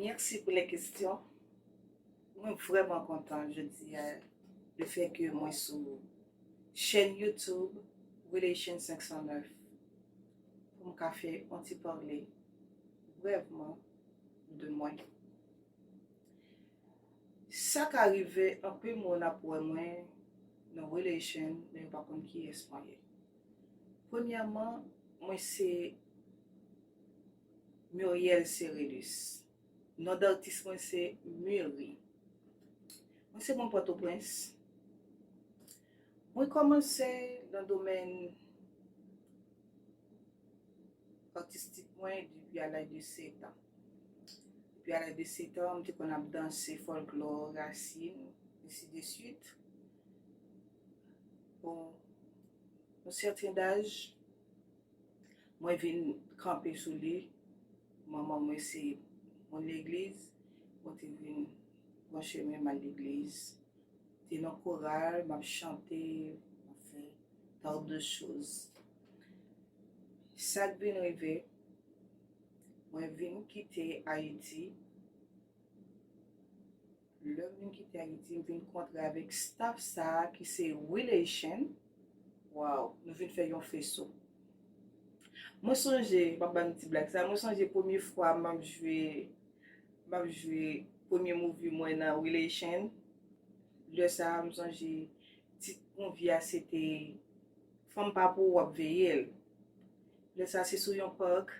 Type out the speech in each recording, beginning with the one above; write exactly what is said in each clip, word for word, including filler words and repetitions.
Merci pour les questions. Mwen vrèman kontan jodi a, le fait que mwen sou chaîne YouTube Relation cinq cent neuf pou m ka fè yon ti pale brèvman de mwen. Sa ka rive anpil moun ap wè mwen nan relation, men yo pa konn kiyès mwen ye. Premyèman, mwen se Muriel Cerelus. Non datis mwen se Muri. Mwen se moun Pòtoprens. Mwen kòmanse nan domèn atistik mwen depi a laj de sèt an. Depi a laj de sèt an, mwen te konn ap danse fòlklò, rasin, ensi de swit. Bon, yon sèten daj, mwen vin kanpe sou li. Manman mwen se moun legliz, mwen te vin pran chemen m al legliz. Te nan koral, m ap chante, m ap fè tant de choses. Sa k vin rive, mwen vin kite Ayiti. Lè m vin kite Ayiti, m vin kontre avèk staff sa a ki se Relation. Waw, nou vin fè yon feso. Mwen sonje, m ap ba nou ti blag sa, mwen sonje premye fwa m ap jwe, m ap jwe premye movie mwen nan Relation. Lè sa a, m sonje tit movie a se te Fanm pa pou w ap veye l. Lè sa a, se sou yon park.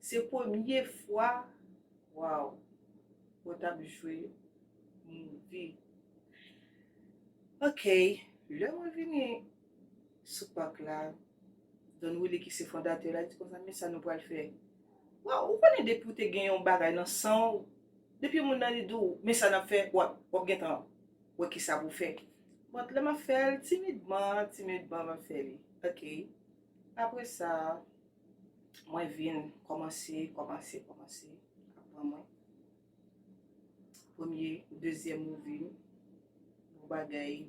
Se premye fwa, waw, mwen t ap jwe movie. Ok, lè mwen vini sou park la, Don Willy ki se fondatè la, di konsa, men sa nou pral fè. Waw, ou konnen depi w te gen yon bagay nan san w, depi moun nan li di w, men sa n ap fè, w ap, w ap gentan wè kisa pou w fè. Bon, lè m ap fè l, timidman, timidman, m ap fè li. Ok. Apre sa, mwen vin kòmanse, kòmanse, kòmanse aprann mwen. Premye, dezyèm movie m, yon bagay,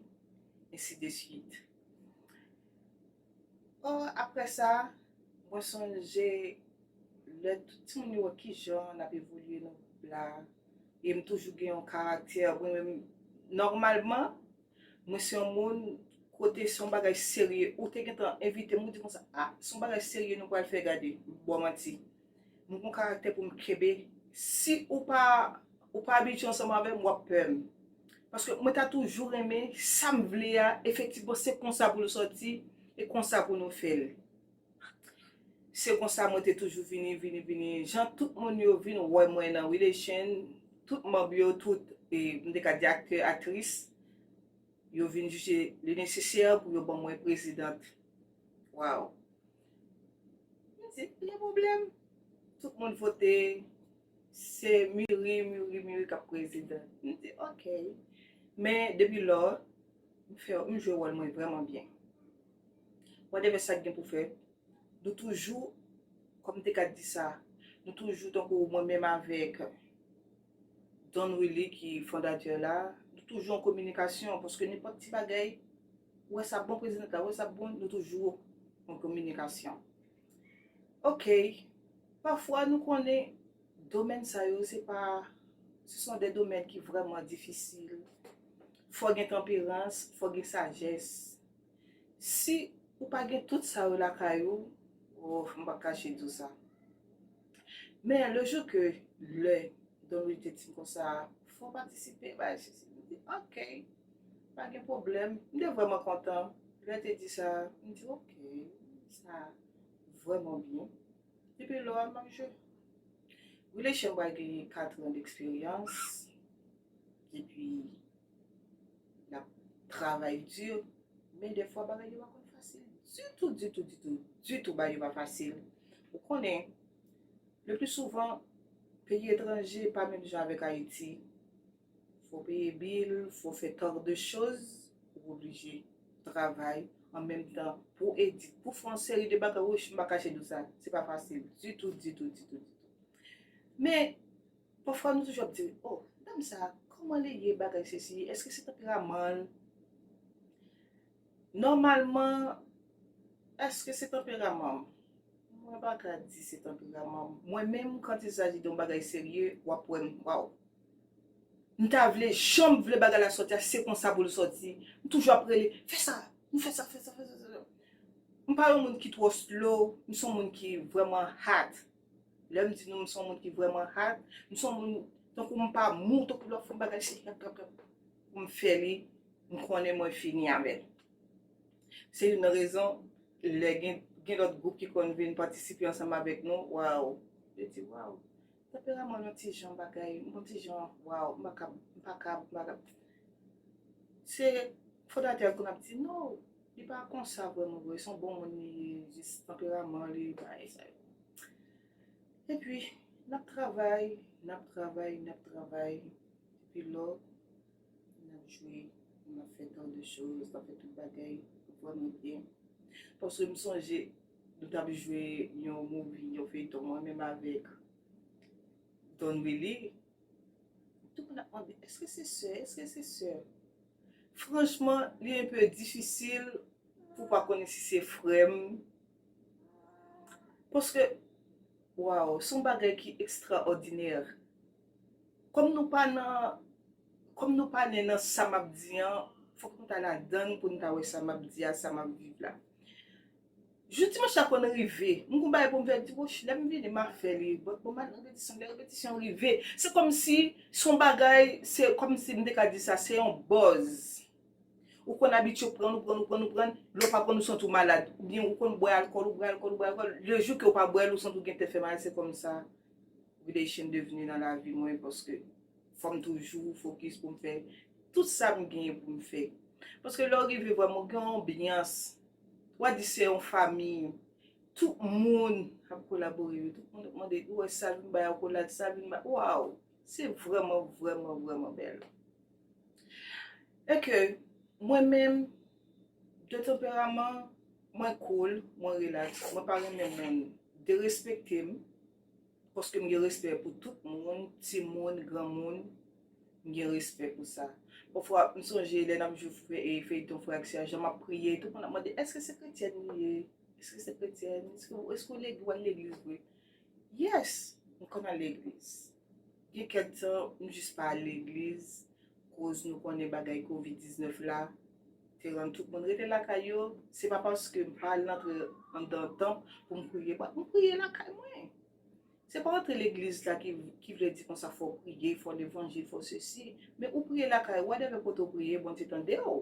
ensi de swit. Oh, apre sa, mwen sonje lè tout timoun yo wè kijan n ap evolye nan gwoup la, e m toujou gen yon karaktè, mwen menm, nòmalman, mwen se yon moun, kote se yon bagay serye, ou te gentan envite m, ou di konsa, ah, se yon bagay serye nou pral fè, gade, m ba w manti. Mwen gon karaktè pou m kenbe. Si ou pa, ou pa abitye ansanm avè m, w ap pè m. Paske mwen ta toujou renmen sa m vle a, efektivman, se konsa pou l sòti e konsa pou nou fè l. Se konsa mwen te toujou vini, vini, vini. Jan tout moun yo vin wè mwen nan Relation, tout manm yo, tout, e, m te ka di aktè, aktris, yo vin jije li nesesè pou yo ban mwen prezidant. Waw. M di, pa gen pwoblèm. Tout moun vote, se Muri, Muri, Muri k ap prezidan. M di, ok. Men depi lò, m fè, m jwe wòl mwen vrèman byen. Whatever sa k gen pou fèt, nou toujou, kòm m te ka di sa, nou toujou, tankou mwen menm avèk Don Willy ki fondatè la, nou toujou an kominikasyon, paske nenpòt ti bagay, ou wè sa bon prezidan la, ou wè sa bon, nou toujou an kominikasyon. Ok, pafwa nou konnen domèn sa yo, se pa, ce sont des domaines ki vrèman difisil. Fò gen tanperans, fò gen sajès. Si ou pa gen tout sa yo lakay ou, oh, m p ap kache di w sa. Men le jour que lè Don Willy te di m konsa, fò w patisipe, bagay sesi, m di, ok, pa gen pwoblèm. M te vrèman kontan. Lè l te di sa, m di, ok, sa vrèman byen. Depi lò a, m ap jwe. Relation pral gen kat an deksperyans. Epi, l ap travay di, men dèfwa bagay yo pa konn fasil ditou, ditou, ditou, ditou, bagay yo pa fasil. Ou konnen, le pli souvan, peyi etranje pa menm jan avèk Ayiti. Fò peye bil, fò fè tant de choses, ou oblije travay an menm tan pou edit, pou fè yon seri de bagay, wi, m pa kache di w sa, se pa fasil ditou, ditou, ditou, ditou. Men, pafwa nou toujou ap di, oh, dam sa, kòman li ye, bagay sesi, èske se tanperaman l? Nòmalman, èske se tanperaman m? Mwen pa ka di se tanperaman m. Mwen menm, quand il s'agit de yon bagay serye, w ap wè m, waw. M ta vle, jan m vle bagay la sòti a, se konsa pou l sòti. M toujou ap rele, fè sa, nou fè sa, fè sa, fè sa, fè sa. M pa yon moun ki twò slow, m se yon moun ki vrèman hard. Lè m di nou m se yon moun ki vrèman hard, m se yon moun, tankou m pa mou, tankou lè w ap fè yon bagay, se yap, yap, yap. Pou m fè li, m konnen mwen fini avè l. Se youn nan rezon, lè gen, gen lòt gwoup ki konn vin patisipe ansanm avèk nou, waw, yo di, waw, tanperaman l yon ti jan bagay, yon ti jan, waw, m pa kab, m pa kab, m pa kab. Se fondatè a konn ap di, non, li pa konsa vrèman vre, se yon bon moun li ye, jis tanperaman li, bagay sa yo. Epi, n ap travay, n ap travay, n ap travay. Epi lò, n ap jwe, n ap fè tant de choses, n ap fè tout bagay vrèman byen. Paske m sonje, nou t ap jwe yon movie, yon feyton, mwen menm avèk Don Willy. Tout moun ap mande, èske se sè? Èske se sè? Franchman, li enpe difisil pou pa konnen si se frè m. Paske, waw, se yon bagay ki ekstraòdinè. Kòm nou pa nan, kòm nou pa nen nan sa m ap di an, fòk nou ta ladann pou nou ta wè sa m ap di a, sa m ap viv la. Jou dimanch la konn rive, m gon bagay pou m fè, di, woch, lè m vini, m a fè li. But bon, m al nan repetisyon, lè repetisyon rive, se kòmsi, se yon bagay, se kòmsi m te ka di sa, se yon buzz. Ou konn abitye pran l, ou pran l, ou pran l, ou pran l, lè w pa pran l, ou santi w malad. Oubyen ou konn bwè alkòl, ou bwè alkòl, ou bwè alkòl. Le jou ke w pa bwè l, ou santi w gen tèt fè mal, se kòmsa relation devni nan lavi mwen, paske fò m toujou fokis pou m fè tout sa m genyen pou m fè. Paske lè w rive vrèman, w gen yon anbyans. W a di se yon fanmi. Tout moun ap kolabore yo. Tout moun ap mande, ou wè Salvin bay akolad, Salvin bay, waw! Se vrèman, vrèman, vrèman bèl. E ke mwen menm, de tanperaman, mwen cool, mwen relax. Mwen pa renmen moun derespekte m, paske m gen respè pou tout moun, timoun, granmoun, m gen respè pou sa. Pafwa, m sonje lè n ap jwe fè-, e, feyton Frè ak Sè a, jan m ap priye, tout moun ap mande, èske se kretyèn ou ye? Èske se kretyèn? Èske, èske w legi-, w al legliz vre? Yes, m konn al legliz. Gen kèk tan, m jis pa al legliz, koz nou konnen bagay kovid diznèf la te rann tout moun rete lakay yo. Se pa paske m pa al antre anndan tanp pou m priye. Bon, m priye lakay mwen. Se pa antre legliz la ki, ki vle di konsa fò w priye, fò levanjil, fò sesi. Men ou priye lakay ou, whatever kote w priye, Bondye tande w.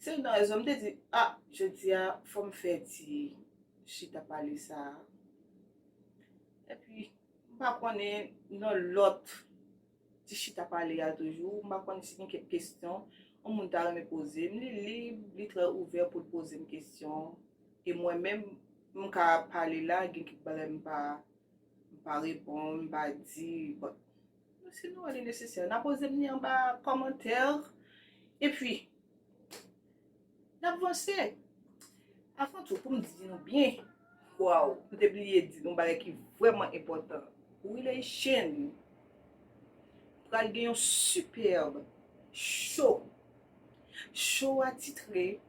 Se youn nan rezon m te di, a, jodi a, fò m fè ti chita pale sa a. Epi, m pa konnen nan lòt ti chita pale a toujou, m pa konnen si gen kèk kesyon yon moun ta renmen poze m. Li lib, li trè ouvè pou l poze m kesyon. E mwen menm, m ka pale la, gen kèk bagay m pa, m pa reponn, m pa di. Bon, si nou wè li nesesè, n a poze m li anba kòmantè. Epi, n ap vanse. Avan tou, pou m di nou byen, waw, m te bliye di nou bagay ki vrèman enpòtan. Relation pral gen yon superb show. Show a titre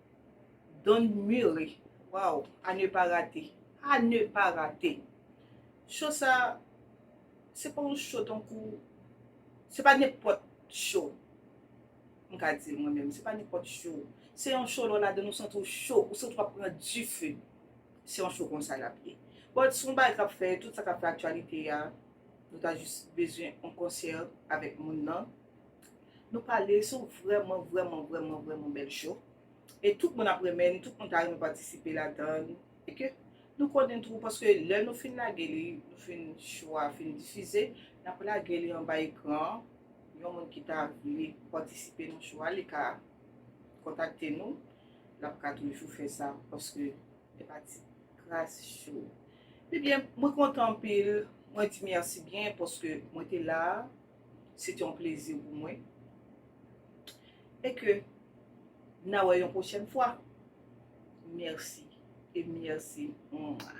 Don Murray. Waw, à ne pas rater. À ne pas rater. Show sa, se pa yon show tankou, se pa nenpòt show. M ka di l mwen menm, se pa nenpòt show. Se yon show lè w ladan l ou santi w cho, ou santi w ap pran dife. Se yon show konsa l ap ye. But se yon bagay k ap fè, tout sa k ap fè aktyalite a, nou ta jis bezwen yon konsè avèk moun nan. Nou pale, se yon vrèman, vrèman, vrèman, vrèman bèl show. E tout moun ap renmen l, tout moun ta renmen patisipe ladan l. E ke nou konnen tou, paske lè nou fin lage li, nou fin show a fin difize, n ap lage li anba ekran an. Yon moun ki ta vle patisipe nan show a, li ka kontakte nou. L ap ka toujou fè sa, paske se pa ti kras show. Ebyen, mwen kontan anpil. Mwen di mèsi byen paske mwen te la. Se te yon plezi pou mwen. E ke n a wè yon pwochèn fwa. Mèsi e mèsi. Mwa.